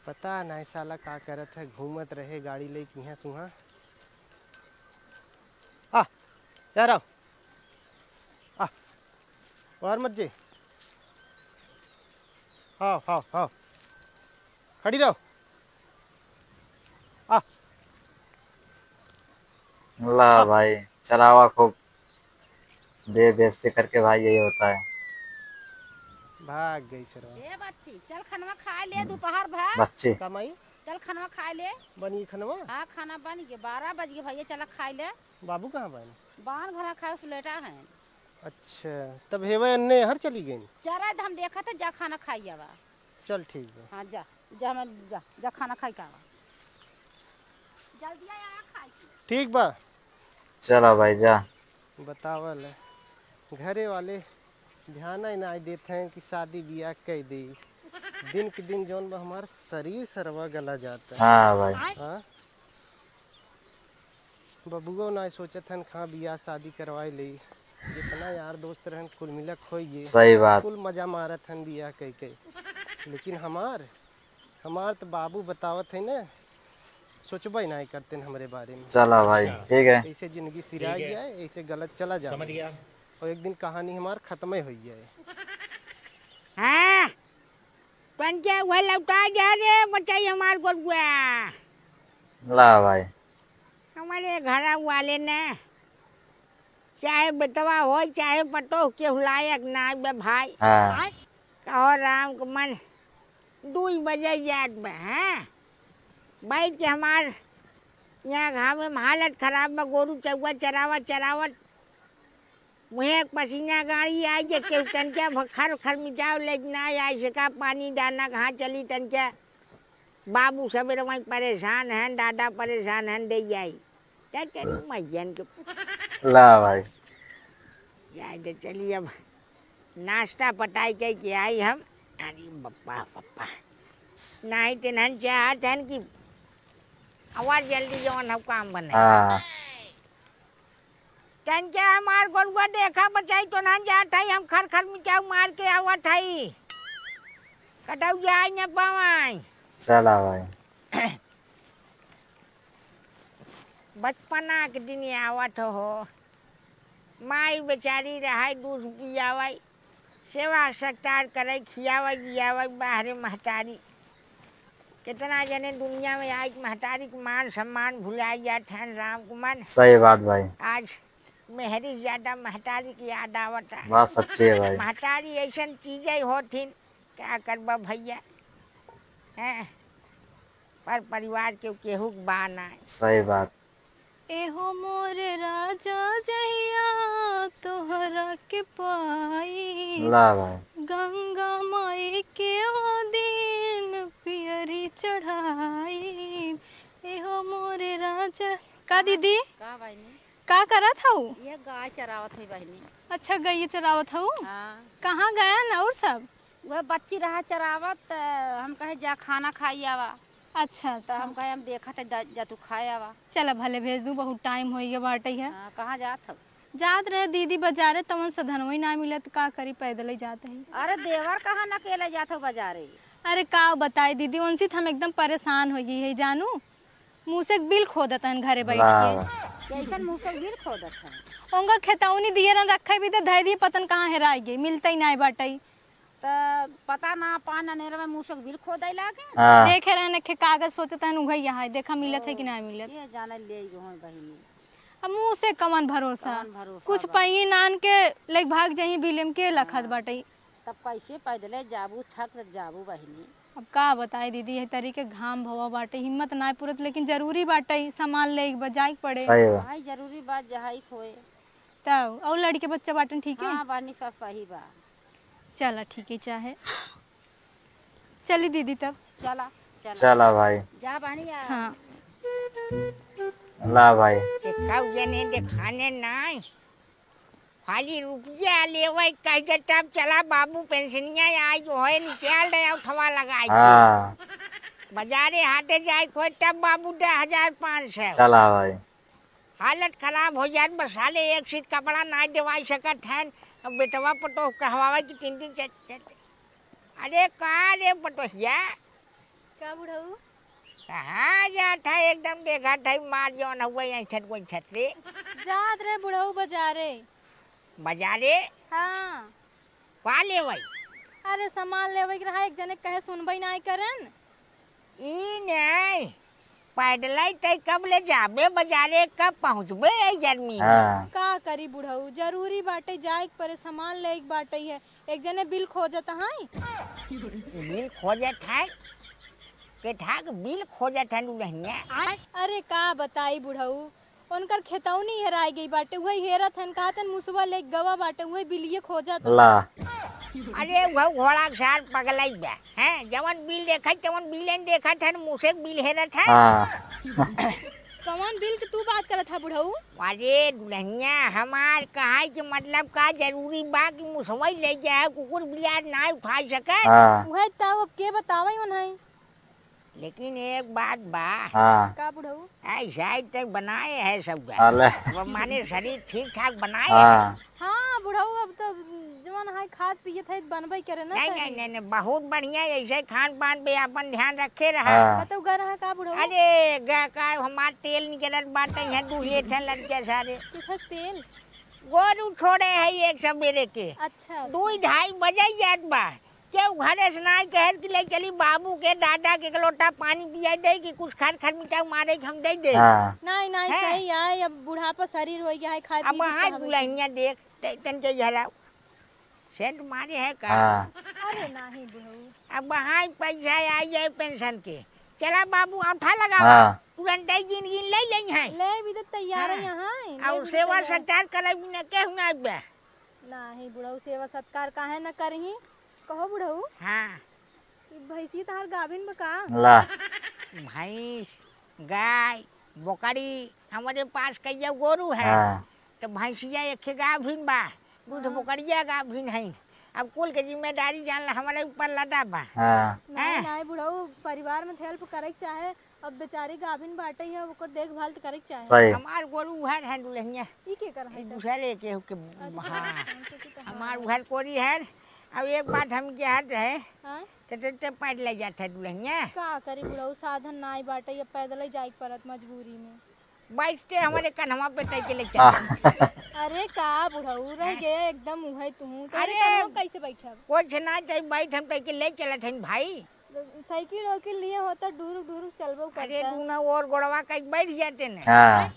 पता नहीं साला का करत है, घूमत रहे गाड़ी लेके यहाँ सुहा। आ, यार आओ। आ, बाहर मत जे। हाँ, हाँ, हाँ। खड़ी रहो। आ। ला भाई, चरावा खूब बे-, बेइज्जती करके भाई, यही होता है। भाग गई सरवा। ए बच्ची, चल खनवा खाए ले, दोपहर भा। बच्ची। का माई? चल खनवा खाए ले। बनी खनवा? हाँ, खाना बन गए, बारह बज गए भैया, चला खाए ले। बाबू कहाँ बानी? बाहर घरा खाए, उस लेटा है। अच्छा, तब हेवा अन्ने हर चली गई? चरा, हम देखा था, जा खाना खाई आवा। चल ठीक बा। हाँ, जा, जा, मैं, जा, जा खाना खाई का आवा। जल्दी आया, खाई के। ठीक बा। चला भाई, जा। बतावल है, घरे वाले ध्यान ही ना देत हैं कि शादी बियाह कई दे। दिन के दिन जौन बा हमार शरीर सरवा गला जाता है। हाँ भाई। हाँ? बबुओ ना सोचत हन, कहाँ बियाह शादी करवाए ले। जितना यार दोस्त रहन, कुल मिलक होइए। सही बात। कुल मजा मारत हन बियाह कई कई। लेकिन हमार, हमार त बाबू बतावत है ना, सोचबे नाहीं करते हमरे बारे में। चला भाई, ठीक है। ऐसे जिंदगी सिरा जाए, ऐसे गलत चला जाए। समझ गया। और एक दिन कहानी हमार खत्म ही होई जाए। हाँ, तनके वह लौटा जा रे, बचाई हमार गोरुआ। ला भाई। हमारे घर वाले ने, चाहे बेटवा हो, चाहे पतोह, केहू लायक ना बे भाई। हाँ। कहो राम के मन, दुई बजे जात बा, हैं? बैठ के हमार यहाँ घामे में हालत खराब बा, गोरू चौवा चरावत चरावत मुँहे एक पसीना गाड़ी आई जे केहू तनके भ-, खर खर मिटाव लेके ना आई, सेका पानी दाना कहाँ चली तनके। बाबू सबेरे वहीं परेशान हैं, दादा परेशान हैं, दे आई। चल, चल, मैयन के। ला भाई। जाए दे, चली अब नाश्ता पटाई के, के आई हम। अरे बप्पा, बप्पा। नाहीं तेनहन चाहत हन कि आवा जल्दी जवन हम काम बने। हाँ। तनके हमार गोरुआ देखा बचाई, तो ना जात हई, हम खर खर मिचाऊ मार के आवत हई। कटऊ जाए न पावाई। चला भाई। बचपना के दिन आवत हो, माई बेचारी रहै, दूध पियावै, सेवा सत्कार करै, खियावै, जियावै, बाहरे महतारी। कितना जने दुनिया में आइके महतारी के मान सम्मान भुलाइ जात हैं, राम के मन। सही बात भाई। आज मेहरी से ज्यादा महतारी के याद आवत है। बात सच्ची है भाई। महतारी ऐसन चीजें होथिन, का करबा भैया, हैं? पर परिवार के केहू के बा ना। सही बात। एहो मोरे राजा जहिया तोहरा के पाई, ला भाई। गंगा माई के ओ दिन पियरी चढ़ाई। एहो मोरे राजा, का दीदी? का बहिनी? का करत हऊ? ये गाय चरावत है बहिनी। अच्छा, गइये चरावत हऊ? हाँ। कहाँ गयन और सब? वह बच्ची रहा चरावत, त हम कहे जा खाना खाई आवा। अच्छा, त अच्छा। हम कहे हम देखत है, जा, जा तू खाए आवा। चला भले भेज दू, बहुत टाइम होइ गया बाटे है। हाँ, कहाँ जात हऊ? जात रहे दीदी बजारे, तवन सधनवई ना मिलत, का करी, पैदल ही जात है। अरे देवर कहाँ न अकेले जात हऊ बजारे? अरे का बताई दीदी, उनसे त हम एकदम परेशान होइ गई है जानू। मूसक बिल खोदत हन घरे बैठ के। वाह। कैसन मूसक बिल खोदत हन? उनका खेतौनी दिए रहन रखे भी त धै दी, पतन कहाँ हेराइ गई, मिलते ही नाहीं बाटई। त पता ना पान अनेर में मूसक बिल खोदे लागे। हाँ। देखे रहन एक कागज सोचत हन उहै यहाँ है, देखा मिलत है कि नाहीं मिलत। ये जाने ले गो होई बहिनी। अब मूसक कवन भरोसा? कवन भरोसा कुछ बा? पहिन आन के लेके भाग जाई, बिल में के लखत हाँ। बाटई। तब कैसे पैदले जाबू, थक त जाबू बहिनी। अब का बताई दीदी, यही तरीके घाम भवा बाटे, हिम्मत नाय पुरत, लेकिन जरूरी बाटे, सामान लेइक बा, जाइक पड़े। सही बा। भाई जरूरी बात जहाई खोए। तब और लड़के बच्चा बाटन ठीक है? हाँ बहिनी, सब सही बा। चला ठीक है, चाहे चली दीदी तब। चला, चला। चला भाई। जा बहिनी आ। हाँ। ला भाई। देखा उजने देखाने नाय। खाली रुपया लेवै कहि दे तब चला बाबू पेंशनिया आई जो है निकाल दे उठवा लगाई के। हाँ। बजारे हाटे जाए खोए तब बाबू दे हजार पाँच सौ। चला भाई। हालत खराब होइ जात बस साले एक सीट कपड़ा नाहीं देवाई सकत हैं। अब बेटवा पतोह कहवावे कि तीन दिन चल, चल। अरे का रे पतोहिया? का बुढ़ऊ? कहाँ जात है? एकदम देखत है मार जौन हुआ यहीं छत वहीं छत रे। जात रहे बुढ़ऊ बजारे। बजारे? हाँ। का लेवै? अरे सामान लेवै के रहा, एक जने कहे सुनबै नाहीं करन। ई नाहीं, पैदलै तै कब ले जाबे बजारे, कब पहुँचबे ए गर्मी में? हाँ। का करी बुढ़ऊ, जरूरी बाटे जाए के परे, सामान लेइक बाटे है। एक जने बिल खोजत हैं। बिल खोजत हैं? के ठाक बिल खोजत हैं दुल्हनिया? अरे का बताई बुढ़ऊ, उनकर खेतौनी हेराइ गई बाटे, उहै हेरत हन, कहत हन मुसवा लेके गवा बाटे, उहै बिलिये खोजत हन। ला। अरे उहै घोड़ा के सार पगलई बा, हैं? जवन बिल देखत, तवन बिलेन देखत हन, मूसक बिल हेरत हन। हाँ। कवन बिल के तू बात करत हा बुढ़ऊ? अरे दुल्हनिया, हमार कहै के मतलब का जरूरी बा कि मुसवई ले जाए, कुकुर बिलार नाहीं उठाइ सके? हाँ। उहै तब अब के बतावै उन्हैं? लेकिन एक बात बा। हाँ। का बुढ़ऊ? ऐसा ही तो बनाए है सब का। अले। वो माने शरीर ठीक ठाक बनाए हाँ। है। हाँ बुढ़ऊ, अब तो जवन है खात पियत है बनबे करे ना नहीं, शरीर। नहीं, नहीं, नहीं, बहुत बढ़िया, ऐसे खान पान पे अपन ध्यान रखे रहा। हाँ। कतौ गा रहा का बुढ़ऊ? अरे गा का हमार तेल निकलत बाटे, यहाँ दू लीटर लड़के सारे। किसक तेल? गोरू छोड़े है एक सवेरे के। अच्छा, दू अच्छा। ढाई बजे जात बा। केहू घरे से नाई कहत कि ले चली बाबू के, दादा के एक लोटा पानी पिया दे कि कुछ खर खर मिटाऊ मारे कि हम दे दे। हाँ। नहीं, नहीं, हैं? सही है, अब बुढ़ापा शरीर हो गया है, खाए अब पी के वहाँ चाहबे दुल्हनिया देख, ते-, तन के झरा सेंट मारे है का? हाँ। अरे नहीं बुढ़ऊ। अब वहाँ ही पैसा आ जाए पेंशन के, चला बाबू औंठा लगावा, हाँ। तुरंत ही गिन गिन ले लेई है। ले भी तो तैयार है हाँ। यहाँ, ले और भी तो सेवा तैयार। सत्कार करे बिना केहू ना बे। नाही बुढ़ऊ, सेवा सत्कार काहे न करही? कहो बुढ़ऊ। हाँ। ई भैंसी तहार गाभिन बा का? ला। भैंस, गाय, बोकरी, हमरे पास कइया गोरू है। हाँ। तो भैंसिया एक गाभिन बा, दू ठो हाँ। बोकरिया गाभिन है। अब कुल के जिम्मेदारी जान ला, हमरे ऊपर लदा बा। हाँ। नाही, हैं? नाही बुढ़ऊ, परिवार में help करे के चाहे। अब बेचारी गाभिन बाटे है, ओकर देखभाल त करे के चाहे। सही। हमार गोरू उहर है दुल्हनिया। ई के कर है ई तब? दूसरे के, के, अच्छा, हाँ। हम सोची तो हमार हाँ। उहर कोरी है। अब एक बात हम कहत रहे, हाँ? ते, ते, ते पैर ले जात है दुल्हनिया। का करी बुढ़ऊ, साधन नाई बाटे, अब पैदल ही जाए के पड़त मजबूरी में। बैठते हमरे कन्हवा पे तय के ले चल। हाँ। अरे का बुढ़ऊ रह हैं? गए एकदम उहे तू, तो अरे कन्हवा कैसे बैठब? कुछ ना, तय बैठ हम तय के ले चलत हन भाई। साइकिल वाइकिल लिए होता, ढुरुक ढुरुक चलबो अरे करता। दूनो ओर गोड़वा कई बैठ जाते ने। हाँ।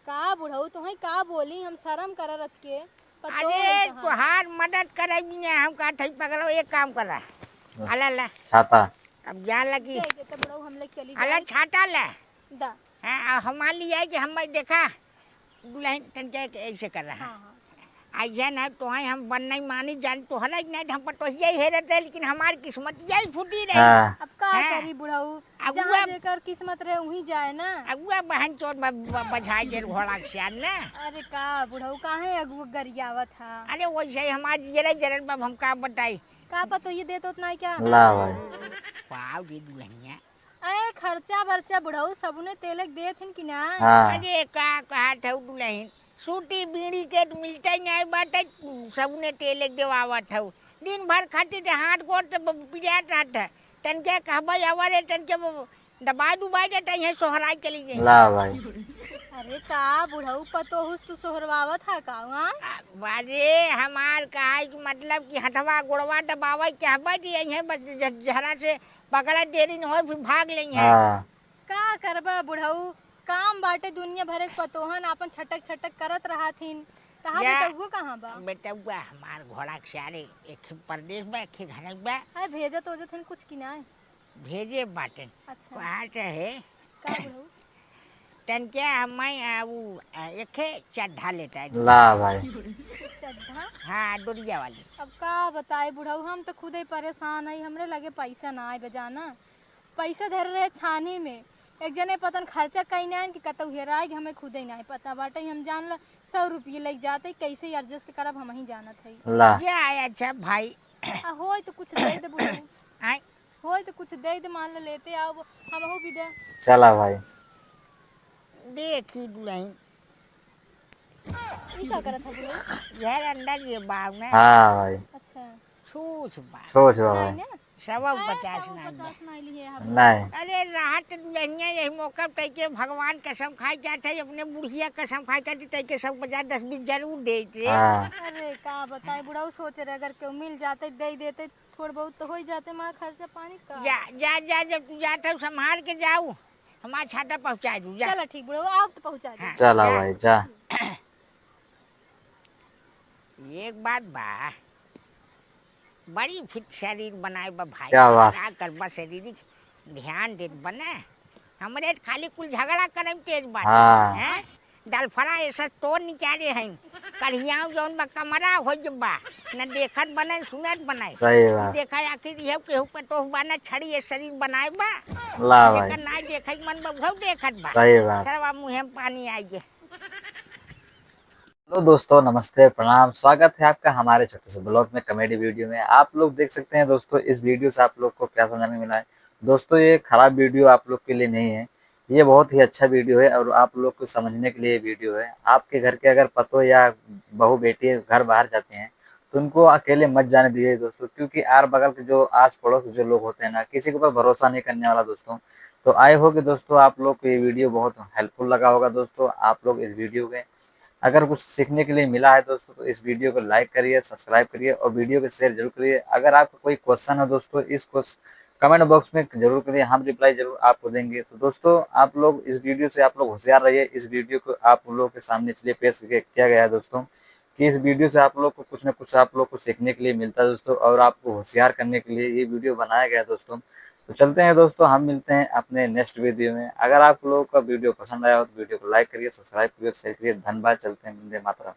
का बुढ़ऊ, तोहई का बोली, हम शरम कर रच के, पतो अरे है तोहार। तोहार मदद करे बिना हम का ठई पगलो, एक काम करा। हाँ। अला ला। छाता। अब जान लगी। दे, दे, तो बुढ़ऊ हम लेके चली अला जाए। छाता ला। दा। हाँ, आ हमार लिए कि हम देखा, दुल्हन तन के ऐसे कर रहा। हाँ, हाँ। ऐसे ना तोहई हम बन नहीं मानी जान, तोहरा ही नहीं हम पटोहिया ही हेरत रहे, लेकिन हमार किस्मत यही फूटी रही। हाँ। अब का हैं? करी बुढ़ऊ, अगुआ जहाँ जेकर किस्मत रहे वहीं जाए ना। अगुआ बहन चोर ब-, ब-, बझाई जेल घोड़ा के सियान ना। अरे का बुढ़ऊ, काहे अगुआ गरियावत हा? अरे वैसे ही हमार जियरे जरन बाब हम का बताई। का पतोहिए देत होत नाई क्या? ला भाई। पाव दे दुल्हनिया। अरे खर्चा बर्चा बुढ़ऊ सबने तेले के देत हिन कि ना? हाँ। अरे का कहत हऊ दुल्हन, सूती बीड़ी के त मिलते नहीं बाटे, सबने तेले के देवावत हऊ। दिन भर खातिर ते हाथ गोड़ त ब-, पिरात रहत है। तनके कहबे आवा रे, तनके ब-, दबाई दुबाई दे, तइहे सोहराई चली जाई। ला भाई। अरे का बुढ़ऊ पतोहुस तू सोहरवावत है का, हाँ? आ, अरे हमार कहा कि मतलब कि हथवा गोड़वा दबावे कहबे कि यहीं बस झ-, झरा से पकड़ा देरी न होई, फिर भाग लेई है। हाँ। का करबा बुढ़ऊ, काम बाटे दुनिया भरे के पतोहन आपन छटक छटक करत रहत हिन। तहार या बेटउआ कहाँ बा? बेटउआ हमार घोड़ा के सारे एक परदेश बा, एक घरे बा। अरे भेजत ओजत हिन कुछ कि नाय? भेजे बाटेन। अच्छा। कहा चाहे का बुढ़ऊ? तनके हमाई, आ, उ, आ, एखे चड्ढा लेता है। ला भाई। चड्ढा? हाँ, डोरिया वाली। अब का बताई बुढ़ऊ, हम तो खुदे परेशान हई, हमरे लगे पैसा ना आए बजाना। पैसा धरे रहे छानी में, एक जने पतन खर्चा कई ना कि कतौ हेराए कि हमें खुदे ना पता बाटे। हम जान ला सौ रुपये लग जाते, कैसे adjust करब हम ही जानत हई। ला। ये आए अच्छा भाई। आ होई तो कुछ दे दे बुढ़ऊ। आए। होई तो कुछ दे दे, मान ले लेते आओ, हमहू भी दे। चला भाई। देखी दुल्हन। ई का करत है बुढ़ऊ? यार अंदर ये बाग में। हाँ भाई। अच्छा। छूछ बा। छूछ बा नहीं भाई। ना? सवा अरे, पचास सवा नहीं बा। पचास नहीं लिए हम। नहीं। अरे राहत दुल्हनिया यही मौका पे के भगवान कसम खाई जात है, अपने बुढ़िया कसम खाई जात है, तैके सौ पचास दस बीस जरूर देते। हाँ। अरे का बताए बुढ़ऊ, सोच रहे अगर केहू मिल जाते दे देते। थोड़ बहुत तो हो ही जाते, माँ खर्चा पानी का। जा, जा, जा, जब तू जात हो, संभाल के जाऊ, हमार छाता पहुँचा दू, जा। चला ठीक बुढ़ऊ, आओ तो पहुँचा दे। हाँ, चला जा। भाई, जा। एक बात बा, बड़ी fit शरीर बनाए बा भाई। क्या बात। का करबा शरीर, ध्यान देत बने। हमरे खाली कुल झगड़ा करे में तेज बाटे, हाँ। हैं? दलफरा ऐसा तोड़ निकाले हैं, कढ़ियाव जौन बा कमरा हो जबा, न देखत बने, सुनत बने। सही बात। देखा आखिर ये केहू पतोह बा, न छड़ी ये शरीर बनाए बा। ला भाई। जेकर ना देखे के मन बा, उहउ देखत बा। सही बात। सरवा मुँहे में पानी आई गे। Hello दोस्तों, नमस्ते, प्रणाम, स्वागत है आपका हमारे छोटे से vlog में, comedy video में। आप लोग देख सकते हैं दोस्तों, इस video से आप लोग को क्या समझने मिला है। दोस्तों, ये खराब वीडियो आप लोग के लिए नहीं है, ये बहुत ही अच्छा वीडियो है और आप लोग को समझने के लिए वीडियो है। आपके घर के अगर पतोह या बहू बेटी घर बाहर जाते हैं, तो उनको अकेले मत जाने दीजिए दोस्तों, क्योंकि आर बगल के जो आस पड़ोस के जो लोग होते हैं ना, किसी के ऊपर भरोसा नहीं करने वाला दोस्तों। तो I hope कि दोस्तों, आप लोग को ये वीडियो बहुत हेल्पफुल लगा होगा दोस्तों। आप लोग इस वीडियो के अगर कुछ सीखने के लिए मिला है दोस्तों, तो इस वीडियो को लाइक करिए, सब्सक्राइब करिए और वीडियो को शेयर जरूर करिए। अगर आपका कोई क्वेश्चन हो दोस्तों, इस क्वेश्चन कमेंट बॉक्स में जरूर करिए, हम रिप्लाई जरूर आपको देंगे। तो दोस्तों, आप लोग इस वीडियो से आप लोग होशियार रहिए। इस वीडियो को आप लोगों के सामने इसलिए पेश किया गया है दोस्तों, कि इस वीडियो से आप लोग को कुछ ना कुछ आप लोग को सीखने के लिए मिलता है दोस्तों, और आपको होशियार करने के लिए ये वीडियो बनाया गया है दोस्तों। तो चलते हैं दोस्तों, हम मिलते हैं अपने नेक्स्ट वीडियो में। अगर आप लोगों का वीडियो पसंद आया हो तो वीडियो को लाइक करिए, सब्सक्राइब करिए, शेयर करिए। धन्यवाद। चलते हैं, वंदे मातरम।